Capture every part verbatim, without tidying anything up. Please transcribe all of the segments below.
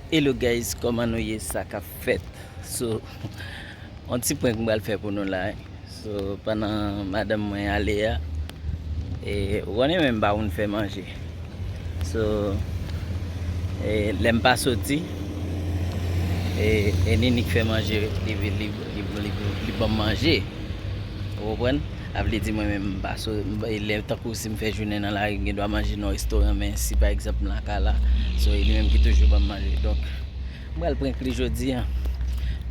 Hello guys, kòman nou ye? Sa k ap fèt? So, yon ti prank m pral fè pou nou la. So, pandan madanm mwen ale a, e, ou konnen menm m pa konn fè manje. So, e, lè m pa soti, e, e Nini k fè manje, li, li, li, li, li ban m manje. Ou konprann? Sa vle di mwen menm m pa so, e, lè tankou si m fè jounen nan lari, m gen dwa manje nan restoran, men si pa egzanp m lakay la, so e li menm ki toujou ban m manje. Donk, m pral prank li jodi a.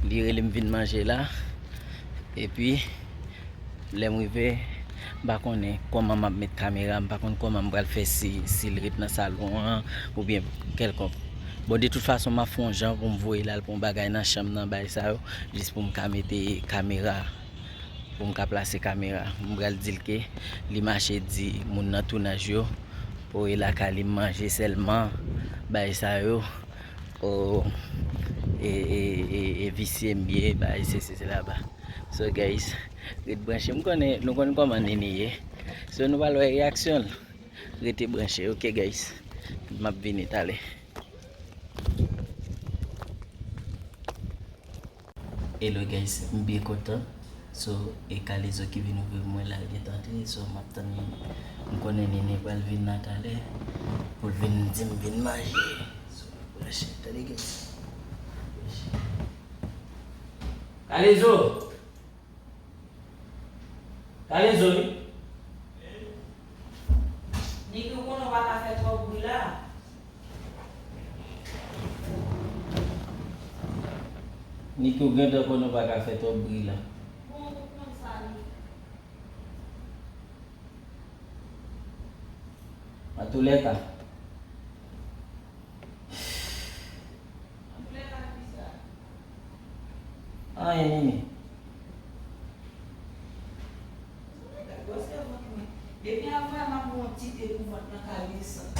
Li rele m vin manje la. Epi, lè m rive, m pa konnen kòman m ap met kamera, m pa konn kòman m pral fè si, si l ret nan salon an, oubyen kèlkonk. Bon, de tout fason, m ap fè yon jan pou m voye l al pran yon bagay nan chanm nan, bagay sa yo, jis pou m ka mete kamera, pou m ka plase kamera. M pral di l ke li mache di moun nan tounaj yo pou e lakay li manje sèlman, bagay sa yo, o, e, e, e, e visye m ye, bagay sesi sela ba. So guys, ret branche. M konnen, nou konn kòman Nini ye. So nou pral wè reyaksyon l. Rete branche, ok guys. M ap vini talè. Hello guys, m byen kontan. So, e Kalezo ki vin ouvri pou mwen la, li gentan antre. So, m ap tann li. M konnen Nini pral vin la talè pou l vin di m vin manje. So, m ap branche. Tande guys. Kalezo! Kalezo wi. Niki, ou konnen w pa ka fè twòp bri la. Niki, ou gentan konnen w pa ka fè twòp bri la. Bon, ou konn sa li. Antoulèka. Anyen, Nini. Gade gwosè vant mwen. Depi avan, m ap pran yon ti te pou vant lan ka desann.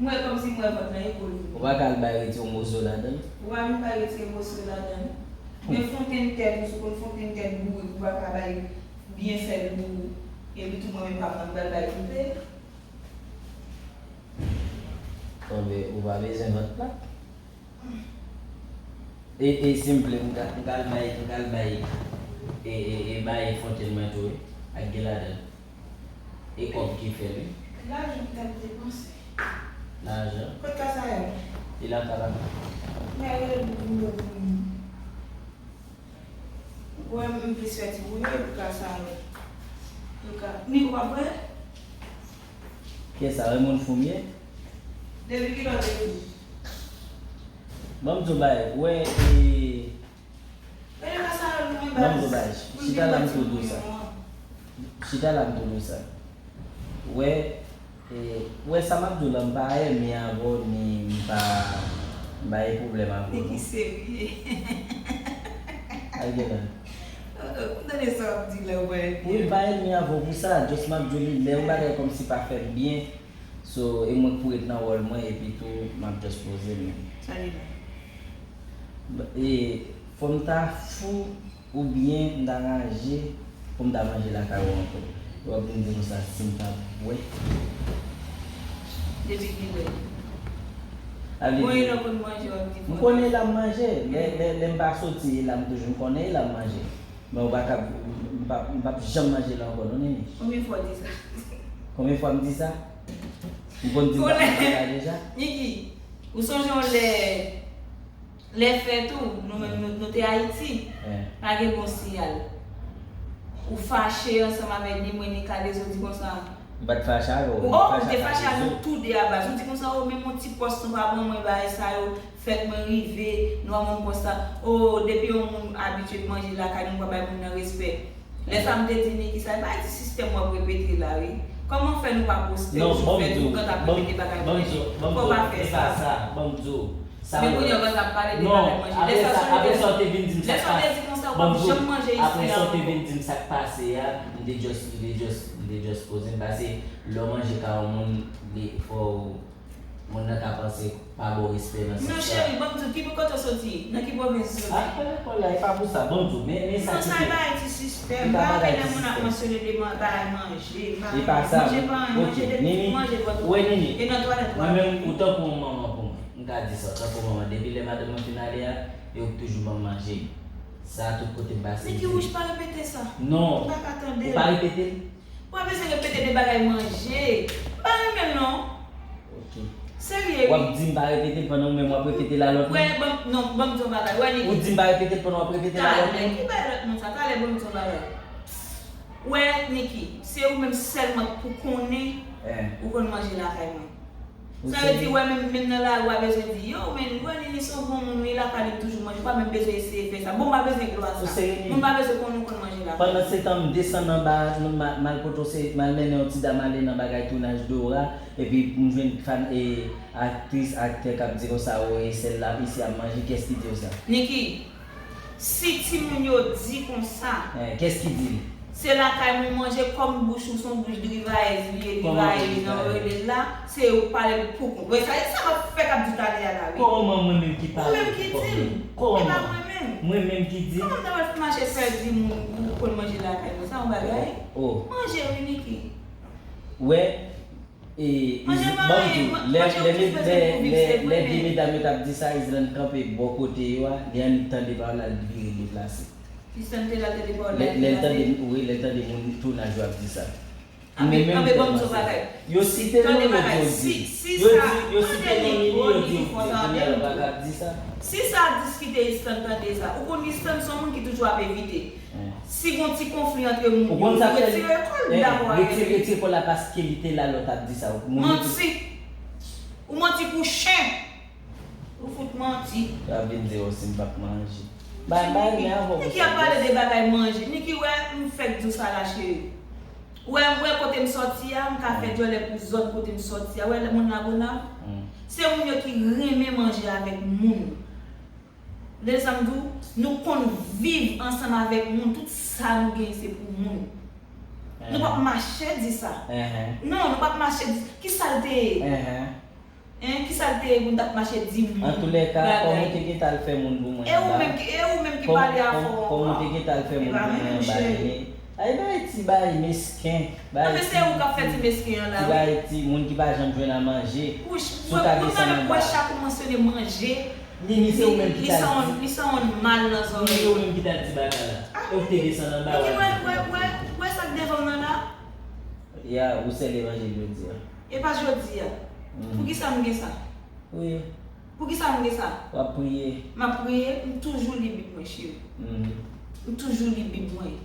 M wè kòmsi m wè vant lan e kou li. Ou pa ka al bay retire yon moso ladan l? Ou pa vin bay retire moso ladan l? Men fontenn tèt ou, si w konn fontenn tèt bourik, ou pa ka bay byen fè l bourik. Epi tou mwen menm pa pran, m pral bay koupe. Bon, men ou pa bezwen vant plat. E, e si m vle, m ka, m ka al bay, m ka al bay, e, e, e bay fontenn mwen tou, wi, ak gen ladan l. E kòb ki fè l, wi. Lajan m t ap depanse. Lajan? Kot ka sa ye? Li lakay la. Mwen rele pou m yo pou m. Ou wè m plis fè ti bouyon epi ka sa yo. Yo ka. Ni w ap bwè? Kiyès sa, Raymond Fourmier? Depi kilè w te vini? Ban m di w bagay, ou wè, e, Rele ka sa yo, nou mwen ban m di w bagay, chita la m tou di w sa. Chita la m tou di w sa. Ou wè, E, ou wè sa m ap di w la, m pa ènmi avè w, ni m pa, m pa gen pwoblèm avè w, non. Niki serye. Al gen la. Oh, oh, m tande sa w ap di la, ou pa ènmi. Wi, m pa ènmi avè w pou sa, just m ap di w li, lè yon bagay kòmsi pa fèt byen, so, e mwen k pou ret nan wòl mwen, epi tou, m ap just poze m. Sa li la? E, fò m ta fou, Oubyen m ta ranje pou m ta manje lakay ou ankò. Ou ap vin di konsa si m pa bwè. Depi kilè? Sa vle di, bon, e lè w konn manje, w ap di m konnen l ap manje. Lè, lè, lè m pa soti, e la m toujou, m konnen e la m manje. Men ou pa ka, m p ap, m p ap janm manje la ankò, non, Nini. Konbyen fwa w di sa? Konbyen fwa m di sa? M konn di m p ap manje la deja? Niki, ou sonje yon lè Lè fèt ou, nou menm nou, nou te Ayiti. Pa gen bon siyal. Ou fache ansanm avèk ni mwen, ni Kalezo, di konsa. M pa t fache avè w, oh, m te fache avè nou tou de a baz. Ou di konsa, oh, menm yon ti pòs nou pa ban mwen, bagay sa yo, fèt mwen rive, nou pa ban m pòs sa. Oh, depi yon moun abitye manje lakay nou, nou pa bay moun nan respè. Lè sa m te di Niki sa, e pa ti sistèm w ap repete la, wi. Kòman fè nou pa poste yon jou fèt, ou gentan ap repete bagay mwen? Fò w pa fè sa. Ban m di w, Sa Men kounye a w ap pale de bagay manje. Lè sa w te di konsa, ou p ap janm manje isi la ankò. Apre sa w te vin di m sa k pase a, m te just, m te just, m te just poze m pase. Lè w manje ka yon moun, li, fò w, moun Nan ka panse pa ba w respè nan sans sa. Non, cheri, ban m di w, ki kote w soti? Nan ki pwovens ou soti? Ah, pa lekòl la, e pa pou sa. Ban m di w, men, men sa ki. Non, sa e bagay ti sistèm. Pa vle lè moun ap mansyone de man-, bagay manje. E pa sa, manje pa anyen, manje de manje bò tou. Ou wè, Nini, e nan twalèt ou ap mete. Mwen menm, ou tankou yon manman pou mwen. M ka di sa, tankou manman. Depi lè madanm mwen fin ale a, e ou k toujou ban m manje. Sa, tout kote m pase, m di. Niki Wouch, pa repete sa. Non. M pa ka tande l. Ou pa repete l? Ou pa bezwen repete de bagay manje. M pa renmen l non. Ok. Serye wi. W ap di m pa repete l pandan ou menm w ap repete l a lòt moun? Wè, ban m, non, ban m di yon bagay. Wè, Niki. Ou di m pa repete l pandan w ap repete l a lòt moun? Talè, ki bay lòt moun sa? Talè, ban m di yon bagay. Wè, Niki, se ou menm sèlman k pou konnen ou konn manje lakay mwen. Sa vle di, wè, menm, menm nan lari, w a bezwen di, yo, men, wè, Nini se yon bon moun, wi, lakay li toujou manje. Ou pa menm bezwen eseye fè sa. Bon, m pa bezwen glwa sa. Moun pa bezwen konnen ou konn manje lakay. Pandan se tan, m desann anba, m, m, m al pote w se, m al mennen yon ti dam ale nan bagay tounaj Dora, epi m jwenn fan, e, aktris, aktè k ap di konsa, o, e sèl la, isi ap manje, kiyès ki di w sa? Niki, si timoun yo di konsa, eh, kiyès ki di l? Se lakay mwen manje, kòm bouch ou se yon bouch drivayèz li ye, drivayèz li nan rele l la, se ou k pale l pou kont. Wè, sa, e sa m ap fè k ap di w talè a la, wi. Kòman mwen menm ki pale pou kont mwen? Kòman? E pa mwen menm. Mwen menm ki di l? Kòman m ta pral mache fè di moun ou konn manje lakay mwen? Sa yon bagay? Oh. Manje, wi, Niki. Wè, E, ban m di w, lè, lè, lè, lè, lè vye medam yo t ap di sa, Island kanpe bò kote yo a, li annik tande pawòl la, li vire deplase. Island te la tande pawòl la, li deplase. Lè, lè l tande, wi, lè l tande moun tounaj yo ap di sa. Anben, anben, ban m di w bagay. Yo site non yo di yo di. Yo di, yo site non Nini yo di yo di, kounye a yo pa ka ap di sa. Si sa diskite Island tande sa, ou konn Island se yon moun ki toujou ap evite. Si gon ti konfli antre moun yo, retire kò l, m dakò avè l. Retire, retire kò l la paske li te la lè w t ap di sa. Manti. Ou manti kou chen. Ou fout manti. Sa vin di w si m p ap manje. Bay, bay, men avè w. Niki ap pale de bagay manje. Niki, wè, m fèk di w sa la, cheri. Wè, wè kote m sòti a, m ka fè djòlè pou zòn kote m sòti a. Wè, moun Lagonav. Se moun yo ki renmen manje avèk moun. Tande sa m di w, nou konn viv ansanm avèk moun, tout sa nou genyen se pou moun. Nou p ap mache di sa. Non, nou p ap mache di, ki sa l te ye? Hein, ki sa l te ye pou n t ap mache di moun bagay? Antoulèka, kòm ou te gentan al fè moun pou mwen anba. E ou menm ki, e ou menm ki pale avè w ankò. Kòm ou te gentan al fè moun pou mwen anba, e pa mwen menm, cheri. Ay, bay ti bay mesken. Bay ti, ti bay ti moun ki pa janm jwenn a manje. Wouch, wè, moun nan wè chak ou mansyone manje. Nini, se ou menm ki ta di. Li sanwon mal nan zòrèy. Nini, se ou menm ki ta di bagay la. E ou te desann anba, w al di. Wè, wè, wè, wè sa k devan m nan la? Ya, ou sèl levanjil jodi a. E pa jodi a. Poukisa m gen sa? Wi. Poukisa m gen sa? W ap priye. M ap priye, m toujou li Bib mwen, cheri. M toujou li Bib mwen.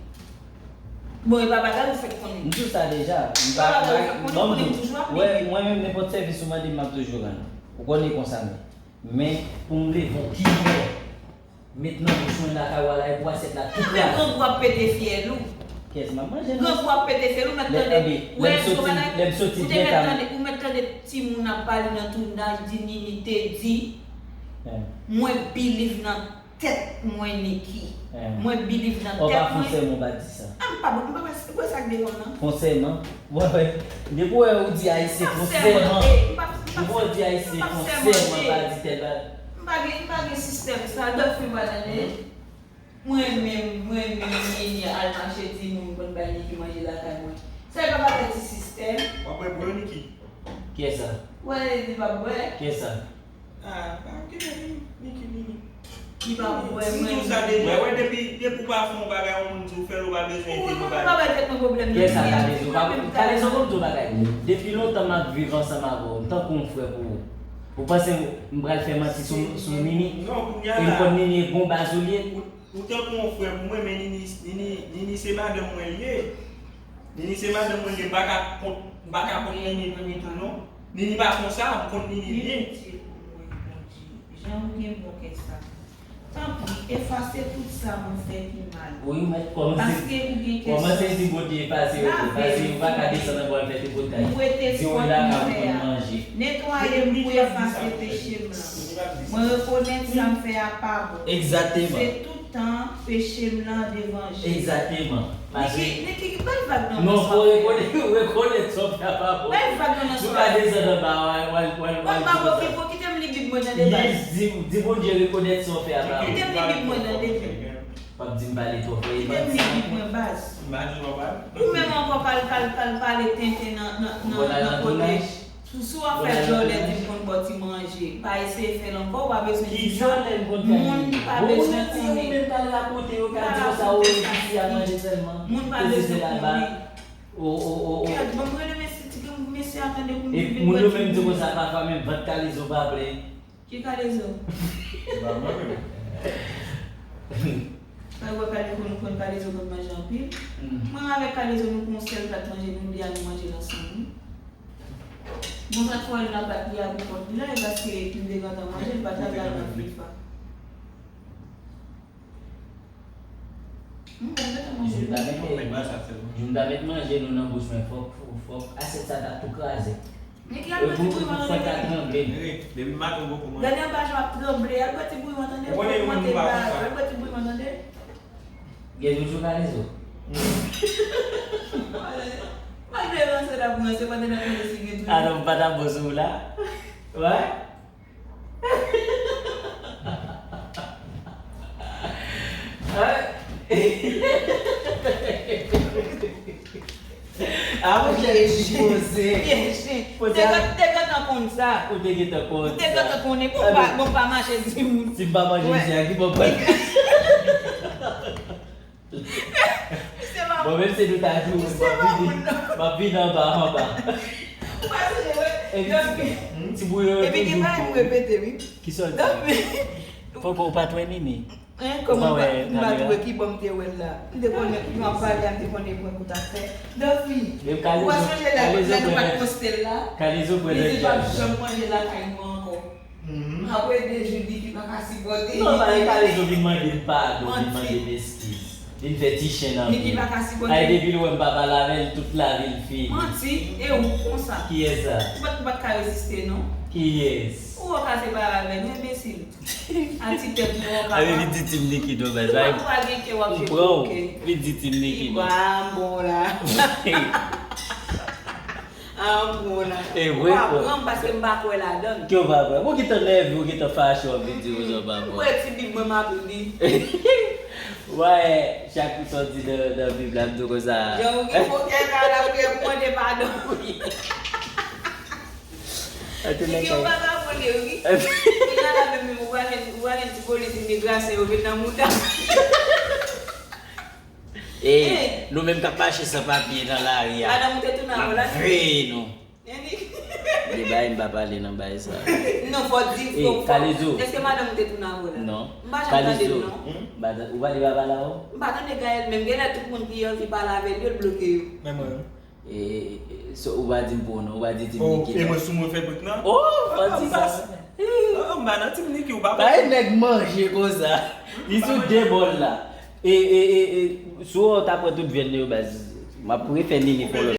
Bon, e pa bagay ou fèk konnen. M di w sa deja. M pa, m pa, ban m di w, wè, mwen menm, nenpòt sèvis ou mande m, m ap toujou rann ou. Ou konnen konsa m ye. Men, pou m leve yon kiyè, met nan bouch mwen lakay ou a la, epi w asyèt la tou kraze. Anben, grangou ap pete fyèl ou. Kiyès m ap manje non? Grangou ap pete fyèl ou, mèt tande. Wè, lè m soti, lè m soti byen ta. Ou te mèt tande, ou mèt tande timoun ap pale nan tounaj, di Nini te di, mwen believe nan tèt mwen, Niki. Mwen believe nan tèt mwen. Ou pa fè sèman, ou pa di sa. Ah, m pa, m pa wè, wè sa k devan m nan. Fè sèman. Wè, wè. Depi w wè ou di ayisyen fè sèman. Depi w di ayisyen fè sèman, pa di tèl bagay. M pa gen, m pa gen sistèm sa, dòt fi pa tande. Mwen menm, mwen menm, Nini al mache di moun konn bay Niki manje lakay mwen. Sa e pa bagay ti sistèm. W ap bwè pou yo, Niki? Kiyès sa? Wè, li p ap bwè. Kiyès sa? Ah, pa okipe m, Niki, Nini. Li p ap bwè, mwen. M di w sa deja, wè, depi, depi w pa fè yon bagay, yon moun di w fè l, ou pa bezwen ede nobody. Ou pa bay tèt mwen pwoblèm, non. Kiyès sa, Kalezon? Kalezon, ban m di w bagay. Depi lontan m ap viv ansanm avè w, m tankou yon frè pou ou. Ou panse m pral fè manti sou, sou Nini? Non, kounye a la. E m konn Nini e bon baz ou li ye. Ou tankou yon frè pou mwen, men Nini, Nini, Nini se madanm mwen li ye. Nini se madanm mwen li ye, m pa ka kont, m pa ka kont Nini pou li tou non. Nini pa konsa, m kont Nini byen. Jan ou gen bon kè sa. Tanpri, efase tout sa mwen fè ki mal. Wi, ou mèt kòmanse, paske ou gen kè santi. Kòmanse di Bondye efase yo tou, paske ou pa ka desann anba w al fè tripotay. Di w la ka pou konn manje. Netwaye m pou efase peche m lan. Mwen rekonèt sa m fè a pa bon. Egzakteman. Se tout tan peche m lan devan je. Egzakteman. Niki, Niki, bay vag nan Non, fò rekonèt, rekonèt sa w fè a pa bon. Bay vag nan swa. Nou ka desann anba, w al, w al, w al, w al di konsa. Bon, bon, kite m li Bib mwen tande baz. Di, di Bondye rekonèt sa w fè a pa bon. Kite m li Bib mwen tande. W ap di m pale twò fò. Kite m li Bib mwen baz. Ou menm ankò k al, k al, k al pale tenten nan, nan, nan, nan kolèj. Sou, sou afè vyòlè di m konn ba w ti manje, pa eseye fè l ankò, ou pa bezwen di sa. Moun pa bezwen konnen. Ou menm k al rakonte yo, k al di konsa ou reyisi ap manje sèlman. Moun pa bezwen konnen. Kèt, ban m rele mesye, ti granmoun mesye a tande pou m vin vin. Epi moun yo menm di konsa pafwa menm vant Kalezo pa plen. Ki Kalezo? Se pa mwen menm. Sa yo wè Kalezo konn konn Kalezo konn manje anpil. Mwen avèk Kalezo nou pran yon sèl plat manje nou di a nou manje l ansanm wi. Bon sa k fè w wè l nan plat li a pou kont li la e paske m te gentan manje l pa t al la nan frifa. Hum, bon gentan manje l wi. Jou m ta met manje nou nan bouch mwen fòk fòk asyèt sa ta tou kraze. Niki al bwè ti bouyon an tande. Depi maten ou poko manje. Gade anba jan w ap tranble, al bwè ti bouyon an tande, pou ogmante baz, al bwè ti bouyon an tande. Gen toujou kalezo. Malgre ranse l ap ranse, pandan n ap mande si gen toujou. Alò m pa t ap bon sou ou la. Wè? A mwen jere ti poze. Pyeje. Te gentan konn sa. Ou te gentan konn sa. Ou te gentan konnen. Bon pa, bon pa mache di moun. Si m pa manje isi a, ki bò m pral. Bon, menm si nou ta joure, m ap vini, m ap vini anba, anba. Ou pa sonje, wi. Epi ti bouyon yo toujou pou ou. Epi gen bagay m repete, wi. Kisa w di? Fòk ou pa t wè Nini. Hein, kòman m pa t wè ki bò m te wè l la? M te konnen, m ap pale a, m te konnen prank ou t ap fè. Dòfi, ou pa sonje lè nou pa t poste l la? Kalezo pran lòt djab. Li di l p ap janm manje lakay nou ankò. Apre de jou, Niki pa ka sipòte. Non, pa e Kalezo vin mande m padon, vin mande m eskiz. Vin fè ti chen nan pye. Niki pa ka sipòte. Ay, depi l wè m pa pale avè l, tout lavi l fini. Manti, e ou konsa. Kiyès sa? Ou pa t, ou pa t ka reziste, non. Kiyès? Ou wè w ka separe avè l, ou enbesil. A ti tèt ou wè w ka. Ay, vin di Team Niki, non, baz. Ou pa gen kè, w ap fè gwo kè. Vin di Team Niki, non. Li pa bon la. A, m pran w la. E vre, ou pa pran m paske m pa kwè ladan l. Ke w pa pran? Ou gentan nève, ou gentan fache, w ap vin di konsa w pa pran. M kwè ti Bib mwen m ap li. Wè, chak sa w di nan, nan Bib la, m di w konsa. Jan ou gen fo kè sa la, ou gen pou mande padon. Niki, ou pa ka vole, wi. Kounye a la menm, menm, ou pral jwenn, ou pral jwenn ti polis imigrasyon, yo vin nan mouda. Ey, nou menm k ap mache san papye nan lari a, n ap veye nou. Gen bagay m pa pale nan bagay sa. Non, fò di, fò, fò. Kalezo. Èske madanm ou te tounen avè w la? Non. M pa janm tande l, non. Ou pa li pa pale avè w? M pa tande Gaël menm. Genlè tout moun ki anvi pale avè l yo, l bloke yo. Menm mwen menm. E, e, e, so, ou pa di m pou non, ou pa di Team Niki non. E mwen sou mwen fè prank nan? Oh, fò di sa. Oh, m pa nan Team Niki, ou pa konprann. Bay nèg manje konsa. Li sou de bòl la. E, e, e, e, si w ta pran tout vyann yo, baz, m ap refè Nini fon lòt.